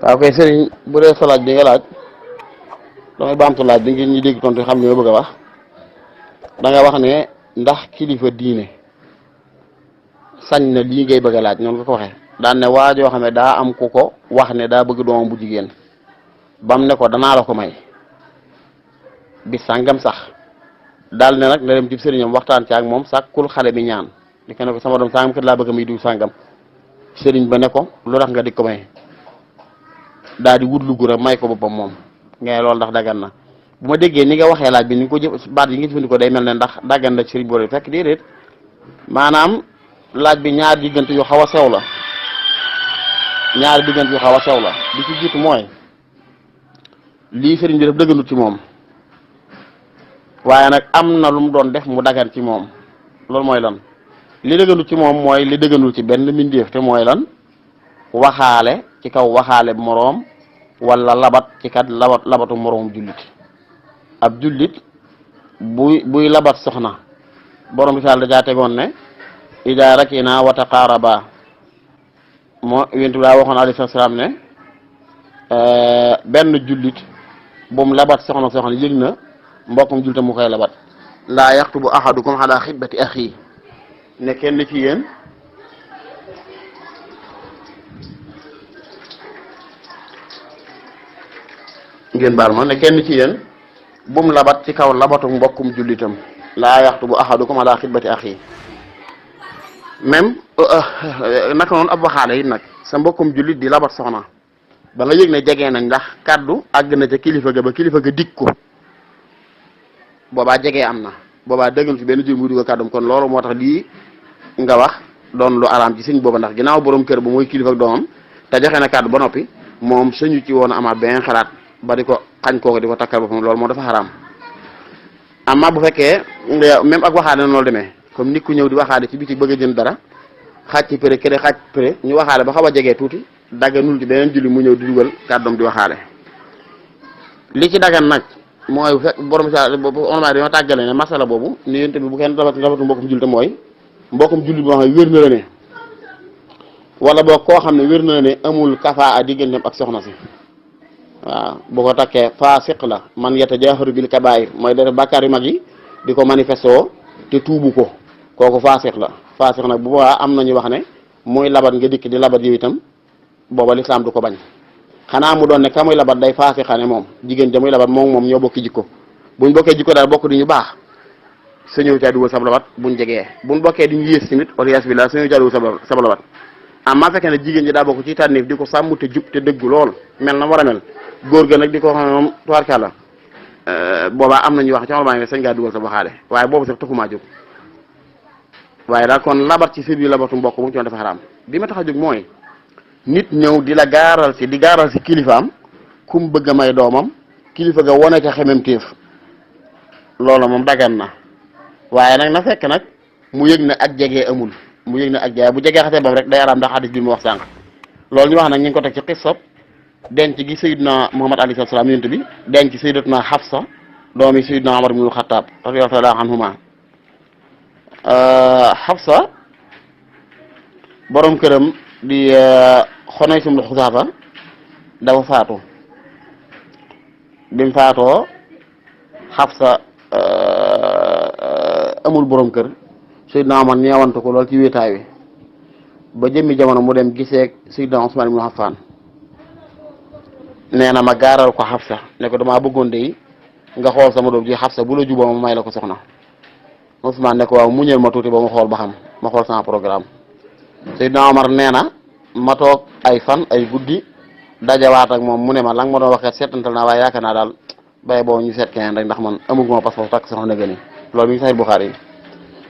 waaw kay sëriñ bu dee sa laaj bi nga laaj damay baamtu laaj bi ngeen ñu dégg tontu xam li ma bëgg a wax da nga wax ne ndax kilifa diine sañ na lii ngay bëgg a laaj noonu nga ko waxee daan ne waajoo xam ne daa am ku ko wax ne daa bëgg doomam bu jigéen bam ne ko danaa la ko may bis sàngam sax daal ne nag na dem ci sëriñam waxtaan ci ak moom sàkkul xale bi ñaan di ko ne ko sama doom sàngam kat laa bëgg muy diw sàngam sëriñ ba ne ko lu tax nga di ko may daal di wut lu gura may ko boppam moom ngay loolu ndax daggan na bu ma déggee ni nga waxee laaj bi ni nga ko jëf baat yi nga jëfandikoo day mel ne ndax daggan na sëriñ boole fekk déedéet maanaam laaj bi ñaari diggante yu xaw a sew la ñaari diggante yu xaw a sew la bi ci jiitu mooy lii sëriñ bi daf dëgganut ci moom waaye nag am na lu mu doon def mu dagan ci moom loolu mooy lan li dëgganut ci moom mooy li dëgganul ci benn mbindeef te mooy lan waxaale ci kaw waxaale moroom wala labat ci kat labatu moroom jullit ab jullit buy labat soxna borom bi saal dajaa tegoon ne ida rakina wa taqaaraba moo yéntu daa waxoon alayhi salaam ne benn jullit bu mu labat soxna yëg na mbokkum jullitam mu koy labat laa yaxtubu ahadukum ala xitbati axi ne kenn ci yéen ngeen baal ma ne kenn ci yéen bu mu labat ci kaw labatu mbokkum jullitam laa yaxtubu ahadukum ala xitbati axi même naka noonu ab waxaale it nag sa mbokkum jullit di labat soxna ba nga yëg ne jege nañ ndax kaddu àgg na ca kilifa ga ba kilifa ga dikk ko boobaa jege am na boobaa dëggal ci benn jur muy dugg kàddum kon loolu moo tax lii nga wax doon lu araam ci sëñ booba ndax ginnaaw borom kër bu mooy kilifa ak doomam te joxe na kàddu ba noppi moom sëñu ci woon a amaat benn xalaat ba di ko xañ kooku di ko takkal boppam loolu moo dafa xaraam amma bu fekkee même ak waxaale na loolu demee comme nit ku ñëw di waxaale ci biti bëgg a jënd dara xaaj ci pré kene xaaj pré ñu waxaale ba xaw a jegee tuuti dagganul ci beneen julli mu ñëw di dugal kàddoom di waxaale li ci dagan nag mooy fekk borom sa orma dañoo tàggale ne masala boobu ni yéen tamit bu kenn labatu mbokkum julli te mooy mbokkum julli boo xam ne wér na la ne wala boo koo xam ne wér na la ne amul kafaa a digganteem ak soxna si waaw bu ko takkee faasiq la man yatajaaharu bil kabaa'ir mooy def bàkkaar yu mag yi di ko manifestoo te tuubu ko kooku faasiq la faasiq nag bu boobaa am nañu wax ne muy labat nga dikk di labat yow itam booba lislaam du ko bañ xanaa mu doon ne ka muy labat day faasiq xane moom jigéen ja muy labat moom ñoo bokki jikko buñ bokkee jikko daal bokk di ñu baax sa ñëw caa dugal sab labat buñ jegee buñ bokkee di ñu yées tamit orias bi la sa ñëw caa dugal sab labat amma fekkee ne jigéen ji daa bokk ci tànneef di ko sàmm te jub te dëgg lool mel na war a mel góor ga nag di ko xam ne moom tubaarkàlla boobaa am nañu wax ci xolbaa ne sañ ngaa dugal sa baxaale waaye boobu sax taxumaa jóg waaye daal kon labat ci sir bi labatu mbokk bu mu ci woon dafa xaraam bi ma tax a jóg mooy nit ñëw di la gaaral si kilifaam kum bëgg a may doomam kilifa ga wane ca xemem téef loolu moom dagan na waaye nag na fekk nag mu yëg ne ak jegee amul mu yëg ne ak jegee bu jegee xasee bam rek day araam ndax hadis bi mu wax sànq loolu ñu wax nag ñu ngi ko teg ci xissab denc gi Seydina Muhammad alayhi salaam yonent bi denc Sayyidatuna Hafsa doomi Seydina Umar ibnul Xattaab radiyallaahu anhuma Hafsa borom këram di Xunays ibnu Xusaafa dafa faatu bi mu faatoo Hafsa amul borom kër Seydina Umar ñeewantu ko lool ci wéetaay wi ba jëmmi jamono mu dem gisee Seydina Usmaan ibnu Affaan nee na ma gaaral ko Hafsa ne ko damaa bëggoon de nga xool sama doom ji Hafsa bu la juboo ma may la ko soxna Usmaan ne ko waaw muñal ma tuuti ba ma xool ba xam ma xool sama programme Seydina Omar nee na ma toog ay fan ay guddi dajawaat ak moom mu ne ma la nga ma doon waxee seetantal naa waaye yaakaar naa daal bay boo ñu seet keneen rek ndax man amuguma passeport takk soxna gëni loolu mi ngi Sahih Bukhari yi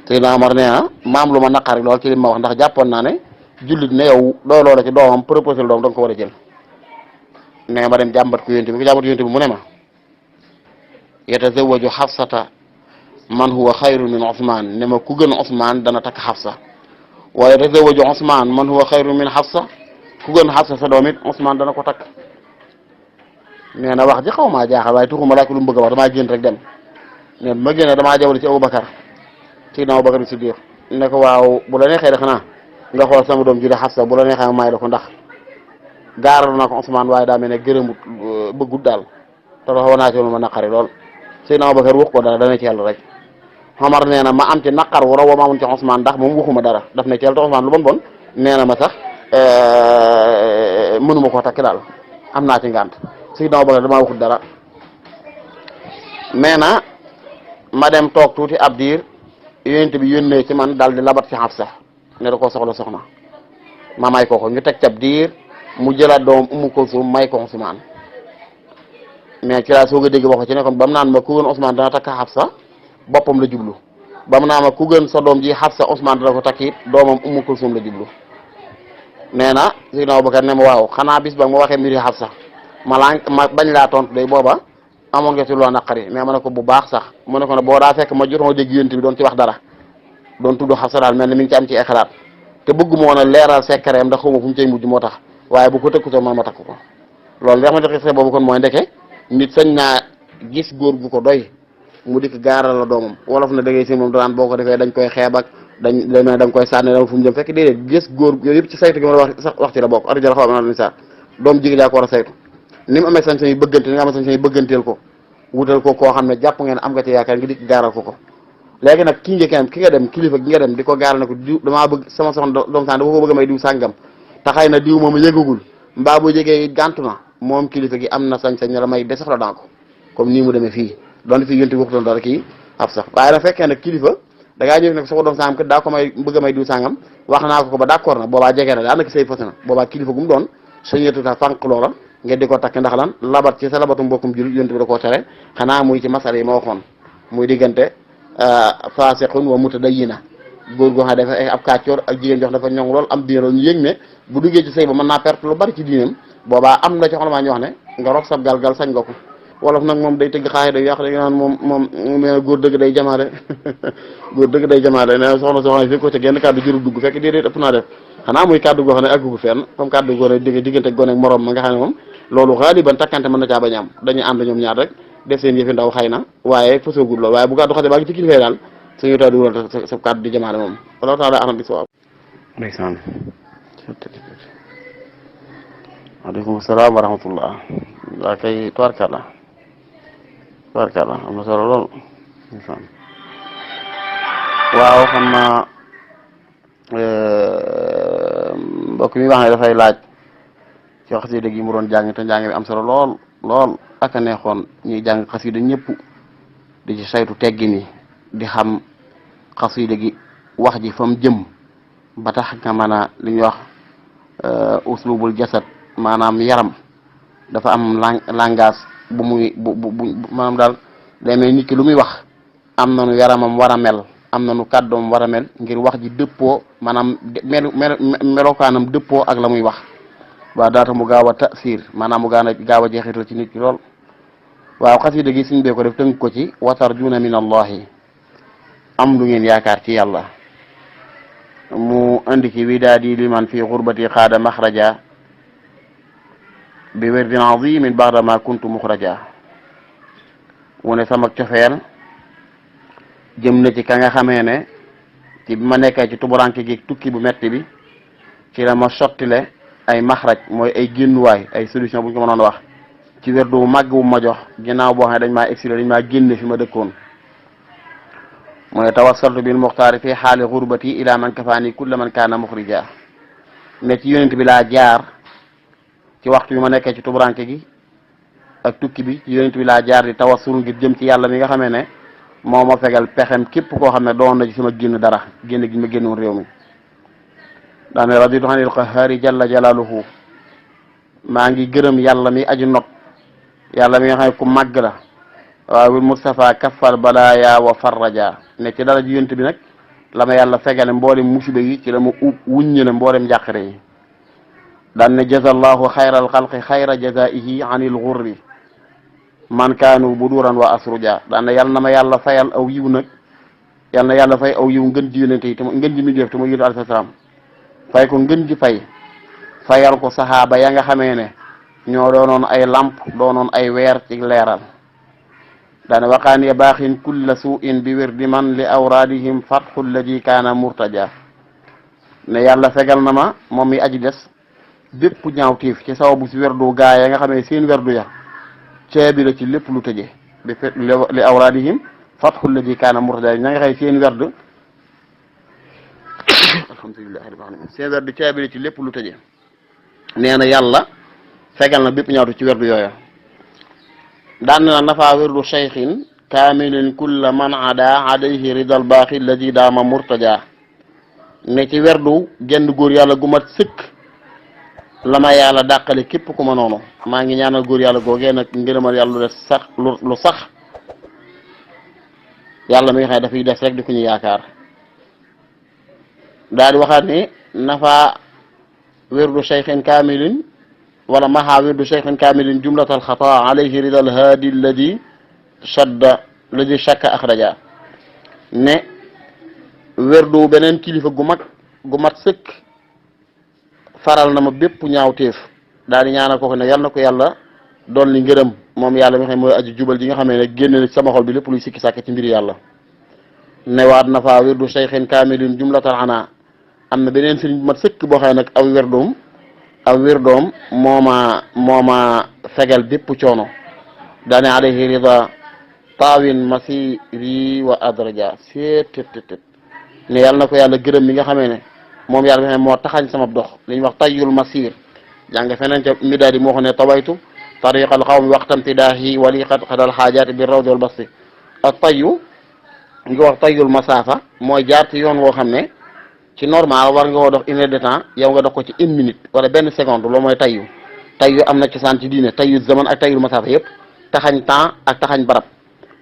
Seydina Omar nee na maam lu ma naqari lool ci li ma wax ndax jàppoon naa ne jullit ne yow doy loo la ci doomam proposé doom danga ko war a jël ne ma dem jàmbat ko yonent bi mu ne ma yatazawwaju Hafsata man huwa xayru min Usmaan ne ma ku gën Usmaan dana takk Hafsa wa yatazawwaju Usmaan man huwa xayru min Hafsa ku gën Hafsa sa doom it Usmaan dana ko takk nee na wax ji xaw maa jaaxal waaye tuxuma laaj ko lu mu bëgg a wax damaa génn rek dem ne ma génne damaa jawli ci Abubakar Seydina Abubakar Siddiq ne ko waaw bu la neexee de xanaa nga xool sama doom ji de Hafsa bu la neexee ma may la ko ndax gaaral na ko Ousmane waaye daa mel ne gërëmut bëggut daal te dafa wanaa ci ma naqari lool Seydina Abubakar wax ko dara dana ci yàlla rek Omar nee na ma am ci naqar wu raw wa ma amoon ci Ousmane ndax moom waxuma dara daf ne ci yàlla te Ousmane lu bon bon nee na ma sax mënuma koo takk daal am naa ci ngànt Seydina Abubakar damaa waxut dara nee na ma dem toog tuuti ab diir yonent bi yónnee ci man daal di labat ci Hafsa ne da koo soxla soxna ma may ko ñu teg cab diir mu jëlaat doomam Ummu Kulsum may ko Ousmane mais ci laa soog a dégg wax ci ne kon ba mu naan ma ku gën Ousmane dana takk Hafsa boppam la jublu ba mu naan ma ku gën sa doom ji Hafsa Ousmane dana ko takk it doomam Ummu Kulsum la jublu nee na Seydina Abubakar ne ma waaw xanaa bis ba ma waxee mbiri Hafsa ma bañ laa tontu day booba amoon nga ci loo naqari mais ma ne ko bu baax sax mu ne ko ne boo daa fekk ma jotoo dégg yonent bi doon ci wax dara doon tudd Hafsa daal mel ne mi ngi ci am ci ay xalaat te bëgg moo na leeral secret ndax xaw ma fu mu cay mujj moo tax waaye bu ko tëkkutoo man ma takk ko loolu li nga xamante ne boobu kon mooy ndeke nit sañ naa gis góor gu ko doy mu dikk gaaral la doomam wolof na da ngay si moom danaan boo ko defee dañ koy xeeb ak da nga koy sànni dama fu mu jëm fekk déedéet gis góor yooyu yëpp ci saytu gi ma wax ci la bokk arjal xaw ma sa doom jigéen yaa ko war a saytu ni mu amee sañ-sañ yu bëggante ni nga amee sañ-sañ yu bëgganteel ko wutal ko koo xam ne jàpp ngeen am nga ci yaakaar nga dikk gaaral ko léegi nag ki nga dem kilifa gi nga dem di ko gaaral ne ko diw damaa bëgg sama soxna doom sànni dafa ko bëgg a may diw sàngam taxay na diw moom yëgagul mbaa boo jegee gàntu na moom kilifa gi am na sañ-sañ ne la may de soxla daa ko comme nii mu demee fii doon fii yonti waxutoon dara kii ab sax waaye nag fekkee nag kilifa da ngaa ñëw ne soxla doom sàngam kat daa ko may bëgg a may diw sàngam wax naa ko ba d'accord na boobaa jege na daanaka say fas na boobaa kilifa gu mu doon sañetu ta fànq loola ngeen di ko takk ndax lan labat ci sa labatu mbokkum jul yonti bi da koo tere xanaa muy ci masala yi ma waxoon muy diggante faasiqun wa mutadayyina góor goo xam ne dafa ab kàccoor ak jigéen jox dafa ñoŋ lool am diine loolu ñu yëg ne bu duggee ci sëy ba mën naa perte lu bari ci diinam boobaa am na ci xolamaa ñu wax ne nga rox sab gal sañ nga ko wolof nag moom day tëgg xaayi day yàq day naan moom góor dëgg day jamaale góor dëgg day jamaale ne soxna soxna fi ko ca genn kàddu jurul dugg fekk déedéet ëpp naa def xanaa muy kàddu goo xam ne àggugu fenn comme kàddu goo ne diggante gone ak morom ma nga xam ne moom loolu xaaliban takkante mën na caa bañ am dañuy ànd ñoom ñaar rek def seen yëfi ndaw xëy na waaye fasoogul loolu waaye bu kàddu xase baa ngi ci kilifee daal suñu taw dugal sa kàddu di jamaale moom wala taala axam bi sawab ndeysaan waaleykum salaam wa rahmatullah waa kay tubarkalla am na solo lool ndeysaan waaw xam naa mbokk mi wax ne dafay laaj ci xasida gi mu doon jàng te njàng bi am solo lool ak a neexoon ñuy jàng xasida ñëpp di ci saytu teggi ni di xam xasida gi wax ji fa mu jëm ba tax nga mën a li ñuy wax uslubul jasad maanaam yaram dafa am langage bu muy bu maanaam daal day mel nit ki lu muy wax am na nu yaramam war a mel am na nu kàddoom war a mel ngir wax ji dëppoo maanaam melokaanam dëppoo ak la muy wax waaw daata mu gaaw a tasir maanaam mu gaaw a jeexital ci nit ki lool waaw xasida gi suñ bee ko def tënk ko ci watarjuna min allahi am lu ngeen yaakaar ci yàlla mu indi ci widaadi liman fi xurbati xaada maxraja bi werdin azimin baxda ma kuntu muxraja mu ne sama cofeel jëm na ci ka nga xamee ne ci bi ma nekkee ci tuburanke gi tukki bu metti bi ci la ma sottile ay maxraj mooy ay génnuwaay ay solution bu ñu ko mënoon wax ci wérdu bu màgg bu ma jox ginnaaw boo xam ne dañ maa exilé dañ maa génne fi ma dëkkoon mu ne tawassaltu bil muxtaari fi xaali xurbati ila man kafaani kulla man kaana muxrija ne ci yonent bi laa jaar ci waxtu bi ma nekkee ci tuburanke gi ak tukki bi ci yonent bi laa jaar di tawassul ngir jëm ci yàlla mi nga xamee ne moo ma fegal pexem képp koo xam ne doon na ci sama génn dara génn gi ma génnoon réew mi daane raditu anil qahhaari jalla jalaaluhu maa ngi gërëm yàlla mi aju not yàlla mi nga xam ne ku màgg la waaw wil Mustafa kaffal balaaya wa farraja ne ci dara ji yonent bi nag la ma yàlla fegale mboolem musiba yi ci la ma wuññale mboolem njàqare yi daan ne jazallahu xayral xalqi xayra jazaihi anil xurri man kaanu buduran wa asruja daan ne yàlla na ma yàlla fayal aw yiw nag yàlla na yàlla fay aw yiw ngën ji yonent yi te ngën ji mi def te ma yónent alayhi salaam fay ko ngën ji fayal ko saxaaba ya nga xamee ne ñoo doonoon ay lamp doonoon ay weer ci leeral daane waqaan ya baaxin kulla suin bi wirdi man li awraadihim fatxu lladi kaana murtaja ne yàlla fegal na ma moom mi aji des bépp ñaawteef ci sababu si werdu gaaya nga xamee seen werdu ya caabi la ci lépp lu tëje bi li awraadihim fatxu alladi kaana murtada ña nga xëy seen werd alhamdulillahi rabbil alamin seen werd caabi la ci lépp lu tëje nee na yàlla fegal na bépp ñaawtu ci werdu yooya daan na nafa werdu cheikhin kaamilin kulla man ada alayhi ridal baaxi alladi daama murtaja ne ci werdu genn góor yàlla gu mat sëkk la ma yàlla dàqale képp ku ma noonu maa ngi ñaanal góor yàlla googee nag ngërëmal yàlla lu des sax lu sax yàlla mi nga xam ne dafay des rek di ko ñu yaakaar daal di waxaat ne nafa wirdu cheikhin kaamilin wala maha wirdu cheikhin kaamilin jumlatal xata alayhi ridal haadi alladi shakka axraja ne wirdu beneen kilifa gu mat sëkk faral na ma bépp ñaawteef daal di ñaanal ko ne yal na ko yàlla doon li ngërëm moom yàlla mi nga xam mooy aji jubal ji nga xamee ne génne na ci sama xol bi lépp luy sikki sàkk ci mbiri yàlla newaat na fa wirdu cheikhin kaamilin jumlatal xanaa am na beneen sëriñ bu mat sëkk boo xam ne nag aw wirdoom mooma fegal bépp coono daane alayhi rida taawin masiri wa adraja seetttt ne yàlla na ko yàlla gërëm mi nga xamee ne moom yàlla nga xam ne moo taxañ sama dox li ñuy wax tayyul masir jàng feneen ca midaadi moo xam ne tawaytu tariqal xawmi waxtam tidaahi wali xadal xaajaati bi rawdi wal basti ak tayyu nga wax tayyul masaafa mooy jaar ci yoon woo xam ne ci normal war nga koo dox 1 heure de temps yow nga dox ko ci 1 minute wala benn seconde loolu mooy tayyu am na cosaan ci diine tayyu zaman ak tayyul masaafa yëpp taxañ temps ak taxañ barab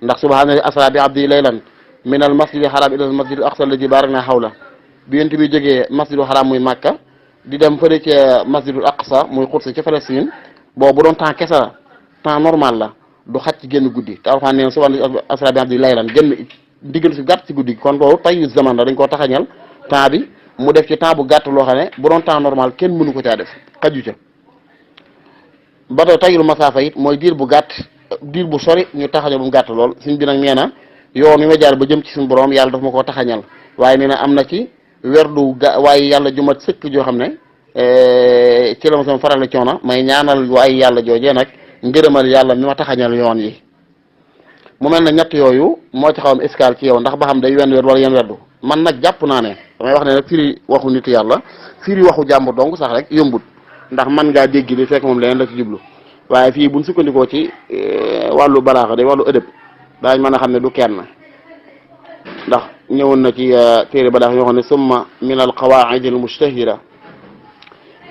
ndax subhaana asra bi abdi laylan min al masjidi haram ila al masjidi aqsa alladi barakna hawla bi yent bi jógee masjidul haram muy Makka di dem fële ca masjidul aqsa muy Quds ca Palestine boobu bu doon temps kese la temps normal la du xaj ci génn guddi te alxuraan neen subhaana asra bi abdi laylan génn diggante si gàtt ci guddi kon loolu tayyu zaman la dañ koo taxañal temps bi mu def ci temps bu gàtt loo xam ne bu doon temps normal kenn mënu ko caa def xaju ca ba tey tayyul masaafa it mooy diir bu gàtt diir bu sori ñu taxañal bu mu gàtt lool suñ bi nag nee na yoon wi ma jaar ba jëm ci suñu borom yàlla daf ma koo taxañal waaye nee na am na ci werdu waaye yàlla ju mat sëkk joo xam ne ci la ma sama faral coono may ñaanal waaye yàlla joojee nag ngërëmal yàlla mi ma taxañal yoon yi mu mel na ñett yooyu moo ci xawam escale ci yow ndax ba xam day wenn werd wala yenn werdu man nag jàpp naa ne damay wax ne nag firi waxu nitu yàlla firi waxu jàmbur donc sax rek yombut ndax man ngaa dégg li fekk moom leneen la ci jublu waaye fii buñ sukkandikoo ci wàllu balaaxa day wàllu ëdëb daañ mën a xam ne du kenn ndax ñëwoon na ci téere balaax yoo xam ne summa min al qawaid al mustahira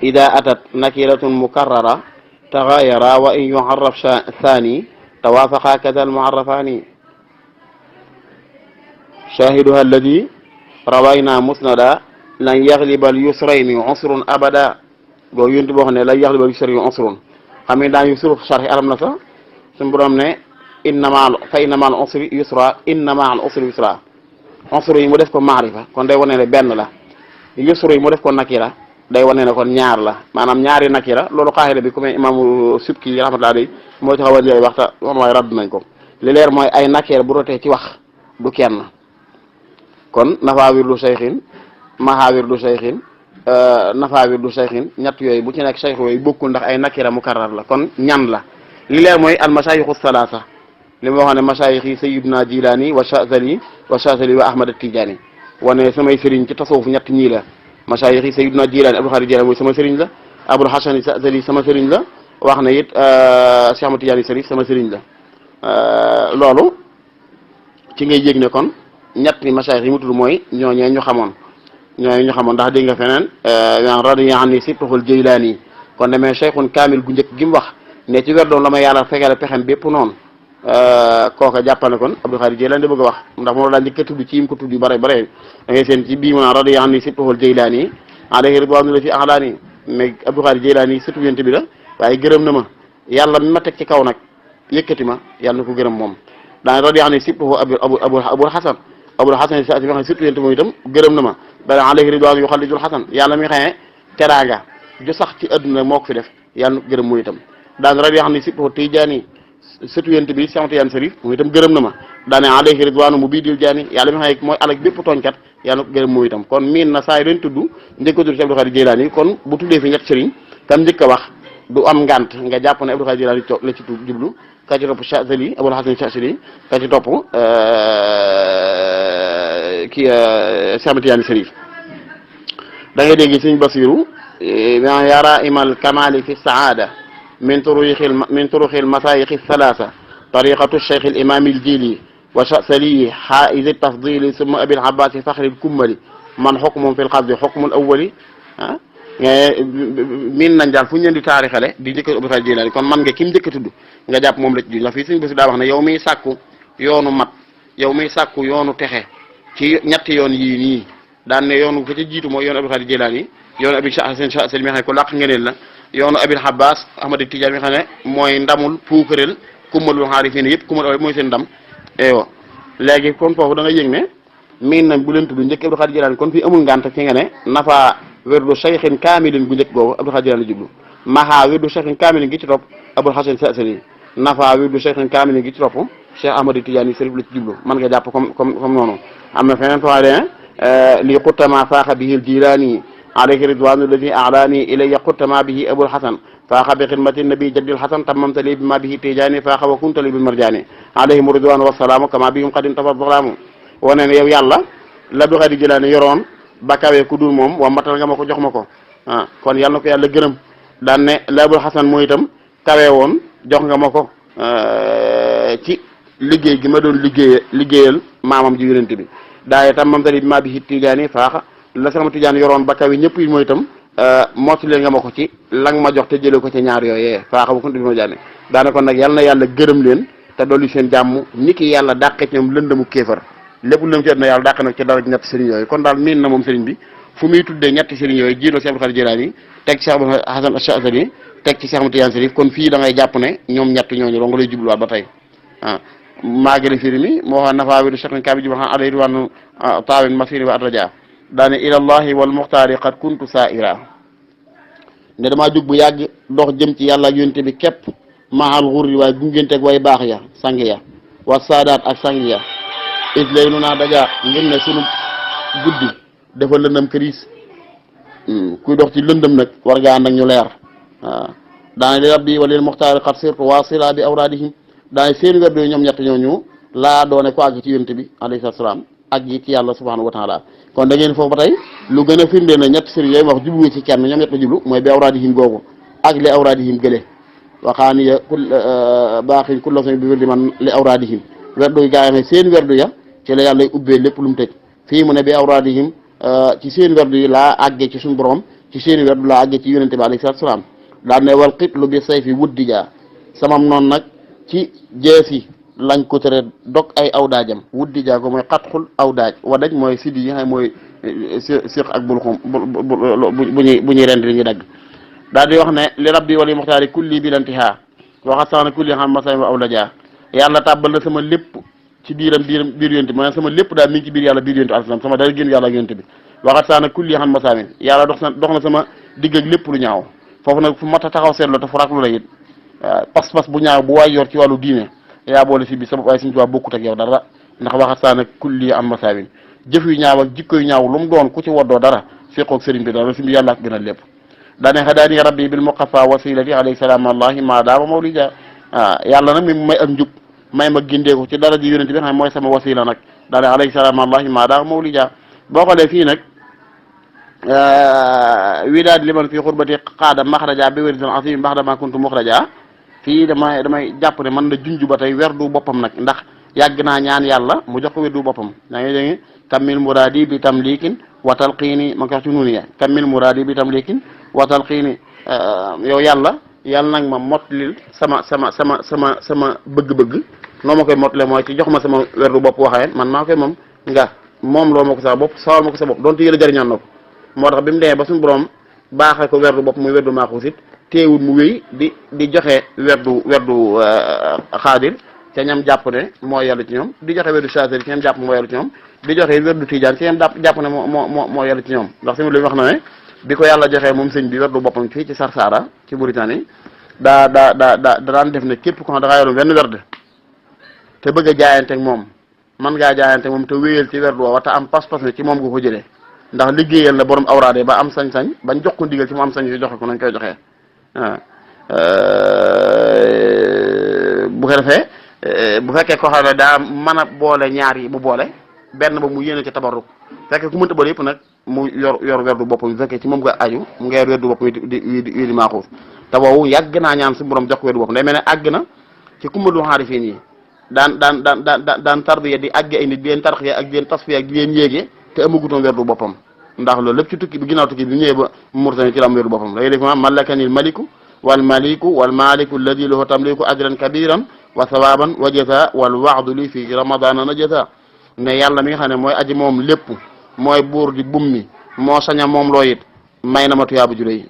ida atat nakiratun mukarrara taxayara wa in yuharraf thani tawaafaqa kada al muharrafani shahiduha alladi rawayna musnada lan yagliba al yusrayni usrun abada boobu yunti boo xam ne lan yagliba al yusrayni usrun xam ne daan yu suruf sarxi alam na sa suñu borom ne inna ma'al usri yusra inna ma'al usri yusra usru yi mu def ko maarifa kon day wane ne benn la yusru yi mu def ko nakira day wane ne kon ñaar la maanaam ñaari nakira loolu xaaxira bi ku mel imaamu Subki rahmatullah day moo ci xaw a njëriñ waxta wan waaye radd nañ ko li leer mooy ay nakira bu rotee ci wax du kenn kon nafa wirdu cheikhin maha wirdu cheikhin nafa wirdu cheikhin ñett yooyu bu ci nekk cheikh yooyu bokkul ndax ay nakira mukarrar la kon ñan la li leer mooy al masayixu salaasa li ma waxoon ne masayix yi sayiduna Jilaani wa Chazali wa Ahmad Tijaani wane samay sëriñ ci tasawuf ñett ñii la masayix yi sayiduna Jilaani Abdul Xaadir Jilaani mooy sama sëriñ la Abul Hasan Chazali sama sëriñ la wax na it Cheikh Ahmad Tijaani Sarif sama sëriñ la loolu ci ngay yëg ne kon ñetti masayix yi mu tudd mooy ñooñee ñu xamoon ndax dégg nga feneen radiya anni sibtuhul Jaylaani kon demee cheikhun kaamil gu njëkk gi mu wax ne ci werdoom la ma yàlla fegale pexem bépp noonu kooka jàppal ne kon Abdul Xaadir Jeylaani bëgg a wax ndax moom laa njëkk a tudd ci yim ko tudd yu bare bare da ngay seen ci bii mu naan radiya anni sibtuhul Jeylaani alayhi ridwaanu la fi axlaani mais Abdul Xaadir Jeylaani surtout yonent bi la waaye gërëm na ma yàlla mi ma teg ci kaw nag yëkkati ma yàlla na ko gërëm moom daan radiya anni sibtuhu abul xasan si ma xam surtout yonent moom itam gërëm na ma bala alayhi ridwaanu yuxallidul xasan yàlla mi xamee teraanga ju sax ci adduna moo ko fi def yàlla na ko gërëm mooy itam daan radiya anni sibtuhu Tijaani surtout yonent bi Cheikh Tidiane Sarif moom itam gërëm na ma daane alayhi ridwaanu mu bii dil jaani yàlla mi xam mooy alak bépp tooñkat yàlla na ko gërëm mooy itam kon miin na saa yi doon tudd njëkk a tudd si Abdul Xaadir Jilaani kon bu tuddee fi ñett sëriñ tam njëkk a wax du am ngant nga jàpp ne Abdul Xaadir Jilaani la ci tudd jublu ka ci topp Chazali Abul Hasan Chazali ka ci topp kii Cheikh Ahmad Tidiane Chérif da ngay dégg Sëriñ Basiru yara imal kamali fi saada min turuxil masayixi thalatha tariqatu cheikh al imam al jili wa Chazali haiz tafdili summa abil abbasi faxril kummali man xukmum fi lxasdi xukmul awali ah miin nañ daal fu ñu leen di taarixale di njëkk Abdul Xaadir Jilaani kon man nga kim njëkk a tudd nga jàpp moom la ci ndax fii Sëriñ Basiru daa wax ne yow miy sàkku yoonu mat yow miy sàkku yoonu texe ci ñetti yoon yii nii daan ne yoonu fa ca jiitu mooy yoonu Abdul Xaadir Jilaani yoonu Abi Hasan Chazali mi nga xam ne ko làq ngeneel la yoonu Abil Abbas Ahmad Tijaan mi nga xam ne mooy ndamul puukareel kummalul xaarifiin yëpp kummal mooy seen ndam eyo léegi kon foofu da nga yëg ne miin nañ bu leen tudd njëkk Abdul Xaadir Jilaani kon fii amul ngànt fi nga ne nafa werdu cheikhin kaamilin gu njëkk googu Abdul Xaadir Jilaani jublu maha werdu cheikhin kaamilin gi ci topp Abul Hasan Chazali nafa werdu cheikhin kaamilin gi ci topp Cheikh Ahmad Tidiane Chérif la ci jublu mën nga jàpp comme noonu am na feneen foo de li xuttama faaxa bihi al Jilaani alayhi ridwanu alladi alaani ilayya xuttama bihi Abul Hasan faaxa bi xidmati nabi jaddil Hasan tammamta li bi ma bihi Tijaani faaxa wa kunta li bil marjaani alayhim ridwanu wasalaamu kama bihim qadin tafadalaamu wane ne yow yàlla la Abdul Xaadir Jilaani yoroon ba kawee ku dul moom wa matal nga ma ko jox ma ko ah kon yàlla na ko yàlla gërëm daan ne la Abul Hasan mooy itam kawee woon jox nga ma ko ci liggéey gi ma doon liggéeyal maamam ji yonent bi daaye tam mam tali bi maa bi hit Tijaani faaxa la sama Tijaan yoroon ba kawe ñëpp yi mooy itam mottali nga ma ko ci lang ma jox te jëlee ko ci ñaar yooyee faaxa ba kuntu bi ma jaane daane kon nag yàlla na yàlla gërëm leen te dolli seen jàmm ni ki yàlla dàqe ci ñoom lëndëmu kéefar lépp lu ci na yàlla dàq nag ci dara ñetti sëriñ yooyu kon daal miin na moom sëriñ bi fu muy tuddee ñetti sëriñ yooyu jiitoo Cheikh Abdul Xaadir Jilaani teg Cheikh Abul Hasan Chazali teg ci Cheikh Ahmad Tidiane Chérif kon fii da ngay jàpp ne ñoom ñett ñooñu dong lay jubluwaat ba tey ah maagale firi mi moo xam nafa widu cheikhin kabi jubal xam alayhi ridwanu taawin masiri wa adraja daane ilallahi wal muxtaari qad kuntu saa'ira ne damaa jóg bu yàgg dox jëm ci yàlla ak yonte bi képp mahal xurri waaye gungenteeg way baax ya sang ya wa saadaat ak sang ya is lay nu naa daja ngir ne sunu guddi dafa lëndëm këriis kuy dox ci lëndëm nag war nga ànd ak ñu leer waaw daane li rabbi walil muxtaari qad sirtu wasila bi awradihim daane seen werd yooyu ñoom ñett ñooñu laa doone ko àgg ci yonte bi alayhi salaam ak yi ci yàlla subhanahu wa taala kon da ngeen foofu ba tey lu gën a firndee na ñett sëriñ yooyu wax jublu ci kenn ñoom ñett la jublu mooy bi awradihim googu ak li awradihim gële waxaani ya baaxin kulla sami bi werdi man li awradihim werdu yi gaa yi ne seen werdu ya ci la yàlla ubbee lépp lu mu tëj fii mu ne bi awradihim ci seen werdu yi laa àggee ci suñu borom ci seen werdu laa àggee ci yonente bi alayhi salaam daan ne wal xitlu bi sayfi wuddi jaa samam noonu nag ci jeesi lañ ko tere dog ay awdaajam wuddi jaa ko mooy xatxul awdaaj wadaj mooy siddi yi nga xam mooy siq ak bulxum bu ñuy rend li ñuy dagg daal di wax ne li rabbi wali muxtaari kulli bi lantihaa waxat sax na kulli xam masay wa awlaja yàlla tàbbal na sama lépp ci biir yonte bi maanaam sama lépp daal mi ngi ci biir yàlla biir yonte alislam sama dara génn yàlla ak yonte bi waxat sax na kulli xam masaamin yàlla dox na sama digg ak lépp lu ñaaw foofu nag fu mat a taxaw seetlu te fu raak lu la it pas-pas bu ñaaw bu waay yor ci wàllu diine yaa boole si bi sabab waaye suñu tubaab bokkut ak yow dara ndax waxat saa nag kulli am masaawin jëf yu ñaaw ak jikko yu ñaaw lu mu doon ku ci woddoo dara fiqoog sëriñ bi dara si bi yàlla ak gën a lépp daane xadaani rabbi bil muqafa wasilati alayhi salaam allahi ma daama mawlida yàlla nag mi may ak njub may ma gindeeku ci dara ji yonente bi xam ne mooy sama wasila nag daane alayhi salaam allahi ma daama mawlida boo xoolee fii nag widaad liman fii xurbati qaada maxraja bi wérdin asim baxda ma kuntu muxraja fii damay jàpp ne man na junj ba tey werdu boppam nag ndax yàgg naa ñaan yàlla mu jox ko werdu boppam yaa ngi dégg kammil muradi bi tamlikin wa talqiini ma ko wax ci nuunu ya kammil muradi bi tamlikin wa talqiini yow yàlla nag ma motlil sama bëgg-bëgg noo ma koy motle mooy ci jox ma sama werdu bopp waxee man maa koy moom nga moom loo ma ko sa bopp sawal ma ko sa bopp donte yëla jëriñoon na ko moo tax bi mu demee ba suñu borom baaxee ko werdu bopp muy werdu maaxuusit teewul mu wéy di joxe werdu xaadir ca ñam jàpp ne moo yàlla ci ñoom di joxe werdu Chazali ci ñam jàpp moo yàlla ci ñoom di joxe werdu Tijaan ci ñam jàpp ne moo yàlla ci ñoom ndax simi lu wax na ne bi ko yàlla joxee moom sëñ bi werdu boppam fii ci Sarsara ci Mauritanie daan def ne képp ko xam da ngaa yoroon wenn werd te bëgg a jaayante ak moom man ngaa jaayante moom te wéyal ci werdu wa te am pas-pas ne ci moom nga ko jëlee ndax liggéeyal la borom awraade ba am sañ-sañ bañ jox ko ndigal ci mu am sañ yu joxe ko nañ koy joxee bu ko defee bu fekkee ko xam ne daa mën a boole ñaar yi bu boole benn ba mu yéene ci tabarruk fekkee ku mënta boole yëpp nag mu yor werdu boppam bu fekkee ci moom nga aju mu ngi yor werdu boppam wii di maaxuus te boobu yàgg naa ñaan suñu borom jox ko werdu boppam day mel ne àgg na ci kumbalu xaarifiin yi daan tarbiya di àgg ay nit di leen tarxiya ak di leen tasfiya ak di leen yéege te amagutoon werdu boppam ndax loolu lépp ci tukki bi ginnaaw tukki bi ñëwee ba Mauritanie ci la am werdu boppam day def ma malakanil maliku wal maliku alladi lahu tamliku ajran kabiran wa sawaban wa jasa wal waxdu li fi ramadana na jasa ne yàlla mi nga xam ne mooy aji moom lépp mooy buur di bummi moo saña moom loo it may na ma tuyaabu ju rëy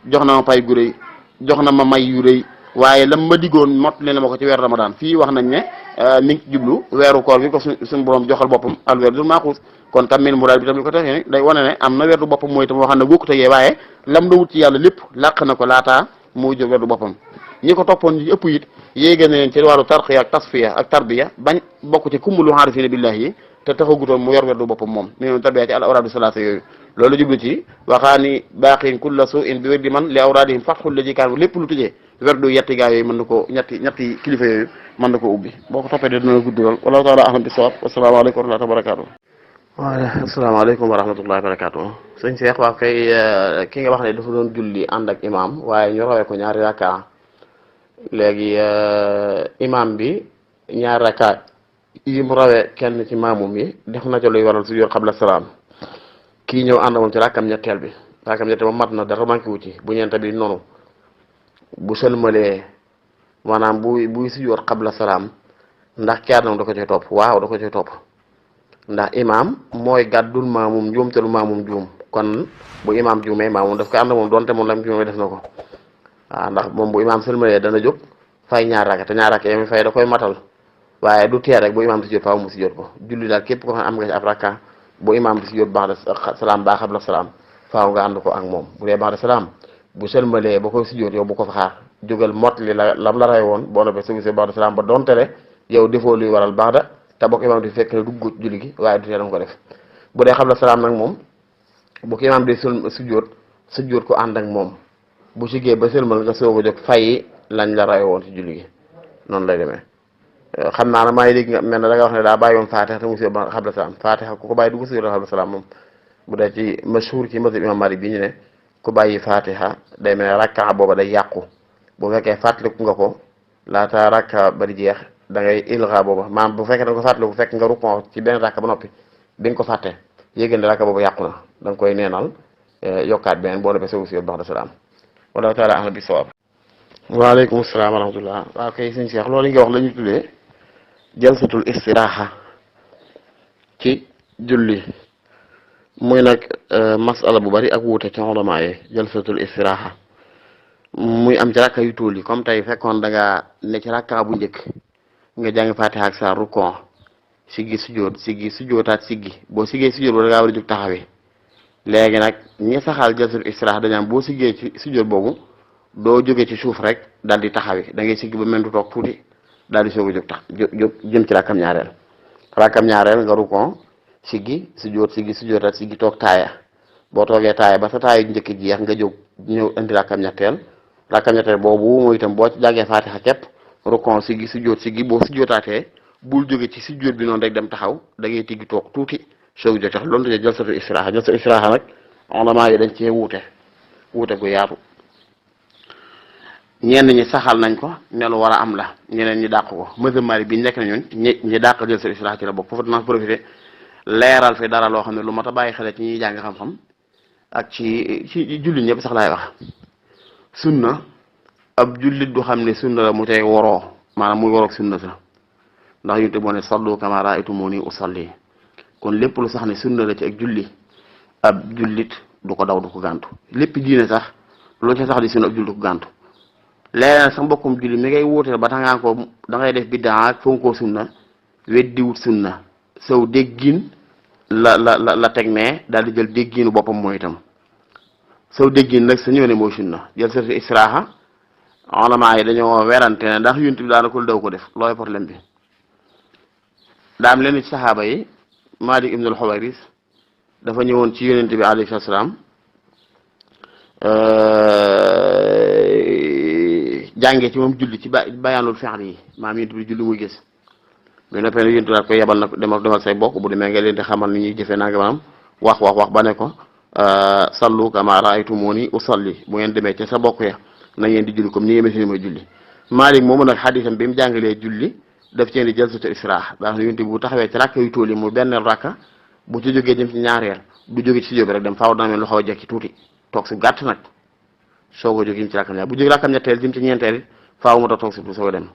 jox na ma pay gu rëy jox na ma may yu rëy waaye lam ma diggoon mot li na ma ko ci weer ramadan fii wax nañ ne mi ngi jublu weeru koor bi ko suñu borom joxal boppam al werdul maaxuus kon tam min mu daal bi tam li ko taxee day wane ne am na werdu boppam mooy tam wax na bokku tegee waaye lam la wut ci yàlla lépp làq na ko laataa muy jël werdu boppam ñi ko toppoon ñi ëpp it yéegée na leen ci wàllu tarqiya ak tasfiya ak tarbiya bañ bokk ci kummulu aarifina billahi yi te taxagutoon mu yor werdu boppam moom mi noonu tarbiya ci al awraadu salaasa yooyu loolu jublu ci waxaani baaxin kulla su in bi werdi man li awraadihim fatxul la ji kaan lépp lu tujjee werdu yetti gaa yooyu mën na ko ñetti kilifa yooyu mën na ko ubbi boo ko toppee de dina gudd lool wallahu taala ahlam bi sawab wasalaamaaleykum wa rahmatullahi wa barakatuh waaw asalaamaaleykum wa rahmatullahi wa barakatuh sëñ Cheikh waa kay ki nga wax ne dafa doon julli ànd ak imam waaye ñu rawee ko ñaari rakka léegi imam bi ñaari rakka yi mu rawee kenn ci maamum yi def na ca luy waral sujjóot xabla salaam kii ñëw ànd moom ci rakkam ñetteel bi rakkam ñetteel moom mat na dara manqué wu ci bu ñeente bi noonu bu sëlmalee maanaam buy sujjóot xabla salaam ndax caar nag da ko cay topp waaw da ko cay topp ndax imam mooy gàddul maamum njuum te lu maamum juum kon bu imam juumee maamum daf ko ànd moom donte moom lam juumee def na ko waaw ndax moom bu imam sëlmalee dana jóg fay ñaar rakka te ñaar rakka yami fay da koy matal waaye du tee rek bu imam di sujjóot faaw mu sujjóot ko julli daal képp ko xam am nga ci ab rakka bu imam di sujjóot baax da salaam baa xabla salaam faaw nga ànd ko ak moom bu dee baax da salaam bu sëlmalee ba koy sujjóot yow bu ko fa xaar jógal mot li lam la ray woon boo noppee sugusee baax da salaam ba donte le yow defoo luy waral baax da te bokk imam di fekk ne dugg julli gi waaye du tee danga ko def bu dee xabla salaam nag moom bu ko imam di sujjóot ko ànd ak moom bu siggee ba sëlmal nga soog a jóg fay lañ la ray woon ci julli gi noonu lay demee xam naa ne maa ngi dégg nga mel ne da nga wax ne daa bàyyi woon fatiha te mu sujjóot ba xabla salaam fatiha ku ko bàyyi dugg sujjóot xabla salaam moom bu dee ci mashhur ci mazhab imam Malik bi ñu ne ku bàyyi fatiha day mel ne rakka booba day yàqu bu fekkee fàttaliku nga ko laata rakka ba di jeex da ngay ilga booba maanaam bu fekkee da nga ko fàttaliku fekk nga rukon ci benn rakka ba noppi bi nga ko fàtte yéegéen ne rakka booba yàqu na da nga koy neenal yokkaat beneen boo noppee soog sujjóot ba xabla salaam wallahu taala ahlam bi sawaab waaleykum salaam wa rahmatullah waaw kay sëñ Cheikh loolu nga wax la ñu tuddee jalsatul istiraaxa ci julli muy nag masala bu bari ak wuute ci ulama yi jalsatul istiraaxa muy am ci rakka yu tuul yi comme tey fekkoon da nga ne ci rakka bu njëkk nga jàng fatiha ak sa rukon siggi sujjóotaat siggi boo siggee sujjóot ba da ngaa war a jóg taxawee léegi nag ñi saxaal jalsatul istiraaxa dañu am boo siggee ci sujjóot boobu doo jóge ci suuf rek daal di taxawee da ngay siggi ba mel du toog tuuti daal di soog a jóg jëm ci rakkam ñaareel nga rukon siggi sujjóotaat siggi toog taaya boo toogee taaya ba sa taaya njëkk jeex nga jóg ñëw indi rakkam ñetteel boobu mooy itam boo ci jàngee faatixa képp rukon siggi sujjóot siggi boo sujjóotaatee bul jóge ci sujjóot bi noonu rek dem taxaw da ngay tiggi toog tuuti soog a jóg tax loolu tuddee jalsatul istiraaxa nag ulama yi dañ cee wuute gu yaatu ñenn ñi saxal nañ ko ne lu war a am la ñeneen ñi dàq ko mazhab Maalik bi nekk na ñun ñi dàq jalsatul istiraaxa ci la bokk foofu dinaa profité leeral fi dara loo xam ne lu mat a bàyyi xel ci ñuy jàng xam-xam ak ci jullit ñëpp sax laay wax sunna ab jullit du xam ne sunna la mu tey woroo maanaam muy waroog sunna sa ndax yunte moo ne sallu kamaa ra'aytumuunii usalli kon lépp lu sax ne sunna la ci ak julli ab jullit du ko daw du ko gàntu lépp diine sax lu ci sax di sunna ab jullit du ko gàntu léegi nag sa mbokkum julli mi ngay wuuteel ba tax ngaa ko da ngay def biddaa ak fonkoo sunna weddiwut sunna saw déggin la teg ne daal di jël dégginu boppam mooy itam saw déggin nag sa ñëw ne mooy sunna jalsatul istiraaxa ulama yi dañoo werante ne ndax yonent bi daana ko daw ko def looy problème bi daa am leen ci saxaaba yi Malik ibnul Xuwayris dafa ñëwoon ci yonent bi alayhi salaam jàngee ci moom julli ci bayaanul fi'l yi maam yonent bi julli muy gis mais noppee ne yonent daal koy yebal na demal say bokk bu demee nga leen di xamal ni ñuy jëfee nanga maanaam wax ba ne ko sallu kama ra'aytumuni usalli bu ngeen demee ca sa bokk ya na ngeen di julli comme ni ngeen mooy julli Maalik moomu nag xadisam bi mu jàngalee julli daf cee di jalsatul istiraaha ndax yonent bi bu taxawee ci rakka yu tool yi mu benn rakka bu ci jógee jëm ci ñaareel du jóge ci jóge rek dem faaw dana mel lu xaw a jekki tuuti toog si gàtt nag soog a jóg jëm ci rakkam ñaar bu jógee rakkam ñetteel jëm ci ñeenteel it faaw mu toog si soog a dem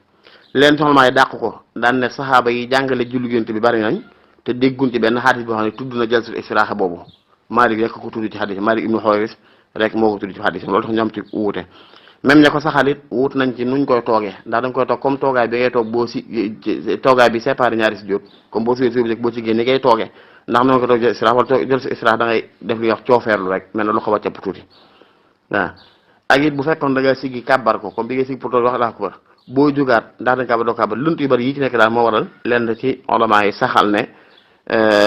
leen soxna yi dàq ko daan ne saxaaba yi jàngale julli yonent bi bari nañ te déggun ci benn xadis boo xam ne tudd na jalsatul istiraaha boobu Maalik rek ko tudd ci xadis Maalik ibnu Xuwayris rek moo ko tudd ci xadis loolu tax ñu am ci wuute même ña ko saxalit wut nañ ci nuñ koy toogee ndax dañ koy toog comme toogaay bi ngay toog boo si toogaay bi séparé ñaari si jóot comme boo si boo ci génn ni ngay toogee ndax noonu ko toog jël istiraaha wala jël si istiraaha da ngay def li wax coofeerlu rek mel na lu xaw a capp tuuti waaw ak it bu fekkoon da nga siggi kàbbar ko comme bi ngay siggi pour toog wax daa ko boo jógaat ndax dañ kàbbar doo kàbbar lunt yu bari yi ci nekk daal moo waral lenn ci ulama yi saxal ne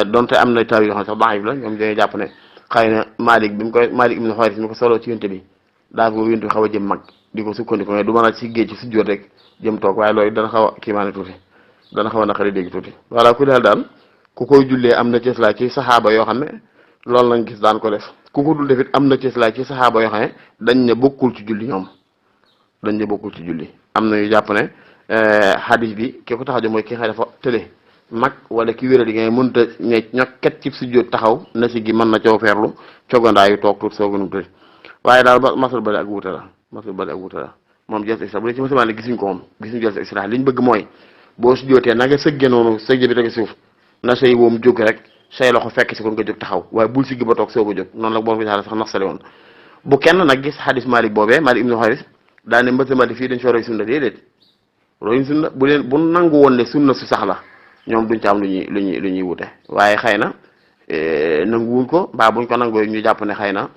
donte am na taw yoo xam ne sax daif la ñoom dañuy jàpp ne xëy na Maalik ibnu Xuwayris mi ko solo ci yonent bi daa ko yonent bi xaw a jëm mag di ko sukkandiku mais du mën a siggee ci sujjóot rek jëm toog waaye loolu dana xaw a kiimaane tuuti dana xaw a naqari dégg tuuti voilà ku daal ku koy jullee am na cëslaay ci saxaaba yoo xam ne loolu lañ gis daan ko def ku ko dul def it am na cëslaay ci saxaaba yoo xam ne dañ ne bokkul ci julli ñoom dañ ne bokkul ci julli am na yu jàpp ne hadis bi ki ko tax a jóg mooy ki nga xam dafa tële mag wala ki wéra di ngay mënta ne ñokket ci sujjóot taxaw na si gi mën na coow feerlu cogandaayu toog tuuti sooganum tëdd waaye daal masal bale ak wuute la moom jël isra bu dee ci musulmaan gisuñ ko moom gisuñ jël isra li ñu bëgg mooy boo sujjóotee na nga sëgge noonu sëgge bi tege suuf na say woom jóg rek say loxo fekk si kon nga jóg taxaw waaye bul siggi ba toog soog a jóg noonu la boom ko sax naxsale woon bu kenn nag gis xadis Maalik boobee Maalik ibnu Xuwayris daa ne mbësamati fii dañ soo roy sunna déedéet roy sunna bu nangu woon ne sunna su sax la ñoom duñ ci am lu ñuy wute waaye xëy na nanguwuñ ko mbaa buñ ko nangoo ñu jàpp ne xëy na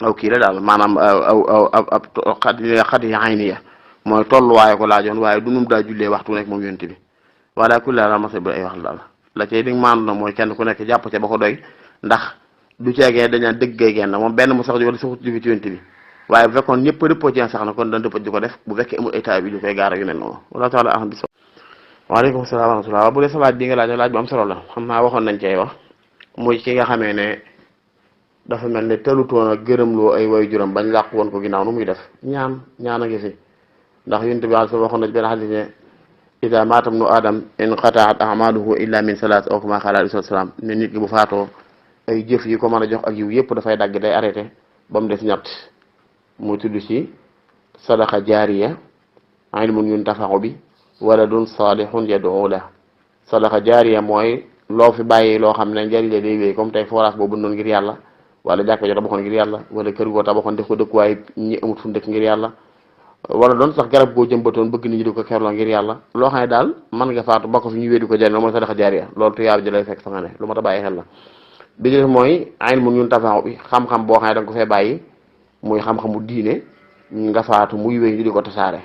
aw kii la daal maanaam ab xat yi ayniya mooy tolluwaaye ko laajoon waaye du num daa jullee waxtu nekk moom yonent bi wala kulli daal masa bi ay wax la daal la cay dig maandu na mooy kenn ku nekk jàpp ca ba ko doy ndax du ceegee dañaa dëggay genn moom benn mu sax wala saxut jóge ci yonent bi waaye bu fekkoon ñëpp dëppoo ci sax na kon dañ dëppoo di ko def bu fekkee amul ay taay bi lu koy gaara yu mel noonu wala taala aham bi waaleykum salaam wa rahmatulah bu dee sa laaj bi nga laaj bu am solo la xam naa waxoon nañ cay wax muy ki nga xamee ne dafa mel ne telutoon a gërëmloo ay way juram bañ làq woon ko ginnaaw nu muy def ñaan a ngi fi ndax yonent bi waxoon na ci benn xadis ne ida maata ibnu adam inqataat amaluhu illa min salaat aw kama qaala alayhi salaam ne nit ki bu faatoo ay jëf yi ko mën a jox ak yiw yëpp dafay dagg day arrêté ba mu des ñett muy tudd ci sadaqa jaariya ilmun yuntafa'u bi waladun salihun yad'u la sadaqa jaariya mooy loo fi bàyyi loo xam ne njëriñ la day wéy comme tey forage boobu noonu ngir yàlla wala jàkka jo tabaxoon ngir yàlla wala kër goo tabaxoon def ko dëkkuwaay ñi amut fu dëkk ngir yàlla wala doon sax garab goo jëmbatoon bëgg nit ñi di ko kerloo ngir yàlla loo xam ne daal mën nga faatu ba ko fi ñu wéedi ko jëriñ mooy sadaqa jaariya loolu tuyaab ji lay fekk fa nga ne lu ma ta bàyyi xel la bi ci def mooy ilmun yuntafa'u bi xam-xam boo xam ne da nga ko fee bàyyi muy xam-xamu diine nga faatu muy wéy ñu di ko tasaare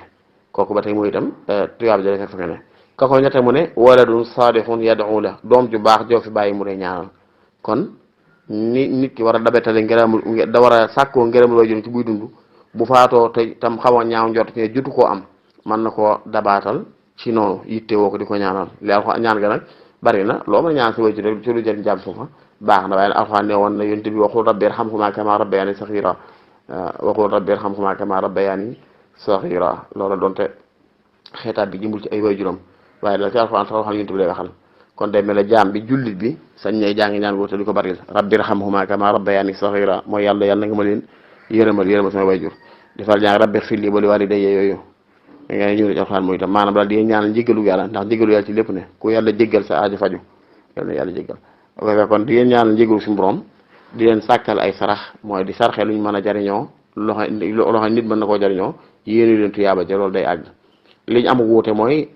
kooku ba tey mooy itam tuyaab ji lay fekk fa nga ne ka ko ñette mu ne waladun salihun yad'u la doom ju baax joo fi bàyyi mu lay ñaanal kon nit ki war a dabetale ngërëm da war a sàkkoo ngërëm loo jëm ci buy dund bu faatoo te tam xaw a ñaaw njort ne jotu koo am mën na koo dabaatal ci noonu yitte woo ko di ko ñaanal li alxuraan ñaan ga nag bari na loo mën a ñaan si way ci rek ci lu jëriñ jàmm suufa baax na waaye alxuraan ne woon na yonent bi waxul rabbi irhamhumaa kamaa rabbayaani saxiira waxul rabbi irhamhumaa kamaa rabbayaani saxiira loola doonte xeetaat bi jëmbul ci ay way juróom waaye la ci alxuraan sax waxal yonent bi lay waxal kon day mel ne jaam bi jullit bi sañ ñay jàngi ñaan woote di ko bari rabbi irhamhumaa kamaa rabbayaani saxiira mooy yàlla na nga ma leen yërëmal sama wayjur defal jàng rabbi xfir li wa li waalidayya yooyu nga ñëw ci alxuraan mooy itam maanaam daal di ñaanal njéggalu yàlla ndax njéggalu yàlla ci lépp ne ku yàlla jéggal sa aajo faju yàlla na yàlla jéggal kon di leen ñaanal njéggalu suñu borom di leen sàkkal ay sarax mooy di sarxe luñ mën a jariñoo loxo nit mën na koo jariñoo yéen leen tuyaaba ja loolu day àgg liñ am wuute mooy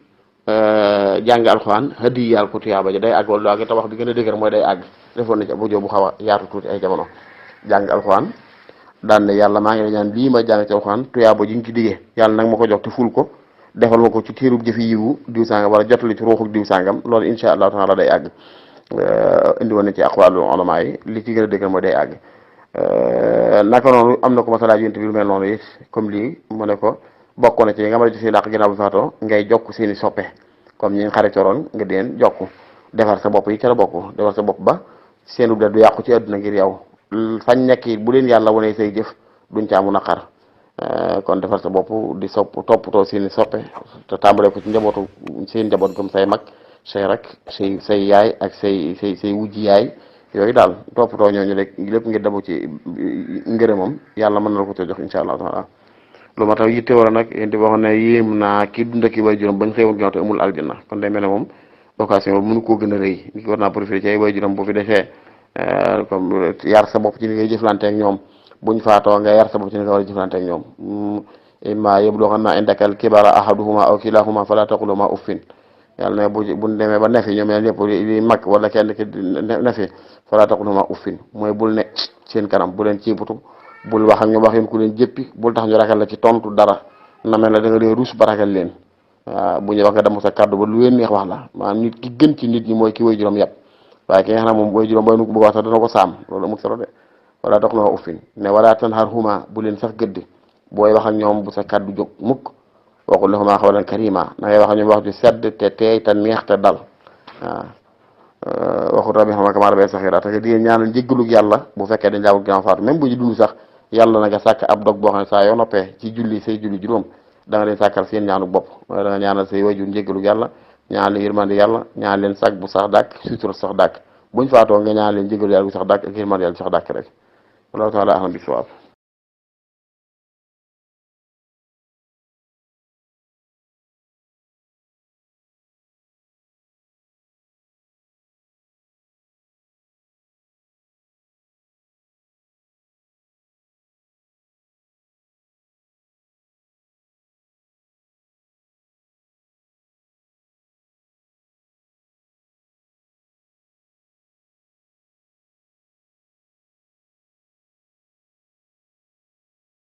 jàng alxuraan hadiyaal ko tuyaaba ja day àgg wala du àgg te wax bi gën a dëgër mooy day àgg defoon na ci bu bu xaw a yaatu tuuti ay jamono jàng alxuraan daan ne yàlla maa ngi lay ñaan lii ma jàng ci alxuraan tuyaaba ji nga ci diggee yàlla nag ma ko jox te ful ko defal ma ko ci tiirub jëfi yiwu diw sangam wala jotali ci ruuxuk diw sangam loolu insha allahu taala day àgg indi woon na ci aqwaalu ulama yi li ci gën a dëggal mooy day àgg naka noonu am na ko masalaaj yonent bi lu mel noonu it comme lii mu ne ko bokk na ci nga mën a ci làq ginnaaw bu faatoo ngay jokk seeni soppe comme ñi nga xaritoroon nga deen jokk defar sa bopp yi ca la bokk defar sa bopp ba seenu da du yàqu ci àdduna ngir yow fañ nekk it bu leen yàlla wane say jëf duñ ca amu naqar kon defar sa bopp di toppatoo seeni soppe te tàmbalee ko ci njabootu seen njaboot comme say mag say rak say yaay ak say wujji yaay yooyu daal toppatoo ñooñu rek lépp ngir dabu ci ngërëmam yàlla mën na ko ca jox insha allah taala lu ma tax yitte war a nag yéen di waxoon ne yéem naa kii dund ki way juróom bañ xéewal ginnaaw te amul aljanna kon day mel ne moom occasion boobu mënu koo gën a rëy ni ki war naa profité ci ay way juróom bu fi defee comme yar sa bopp ci ni ngay jëflante ak ñoom buñ faatoo nga yar sa bopp ci ni nga war a jëflante ak ñoom imma yablughanna indakal kibara ahaduhuma aw kilahuma fala taqulhuma uffin yàlla ne buñ demee ba nefi ñoom ñaar ñëpp li mag wala kenn ki nefi fala taqulhuma uffin mooy bul ne seen kanam bu leen ciibutu bul wax ak ñu wax yéen ku leen jëppi bul tax ñu ragal la ci tontu dara na mel ne da nga leen ruus ba ragal leen waaw bu ñuy wax nga dem sa kàddu ba lu leen neex wax la maanaam nit ki gën ci nit ñi mooy ki way juróom yàpp waaye ki nga xam ne moom way juróom booy nu ko bëgg wax sax dana ko saam loolu amul solo de wala dox na uffin ne wala tanharhuma bu leen sax gëdd booy wax ak ñoom bu sa kàddu jóg mukk waxul lahuma qawlan karima da ngay wax ak ñoom wax ju sedd te teey te neex te dal waaw waxul rabbi xam kama rabbi saxira te di ñaanal njéggalug yàlla bu fekkee dañ laa ginnaaw faatu même bu ñu dund sax yàlla na nga sàkk ab dog boo xam ne saa yoo noppee ci julli say julli juróom da nga leen sàkkal seen ñaanu bopp da nga ñaanal say wayjur njéggalug yàlla ñaan leen yërmande yàlla ñaan leen sàkk bu sax dàkk sutura sax dàkk buñ faatoo nga ñaan leen njéggalug yàlla bu sax dàkk ak yërmande yàlla bu sax dàkk rek wallahu taala ahlam bi sawaab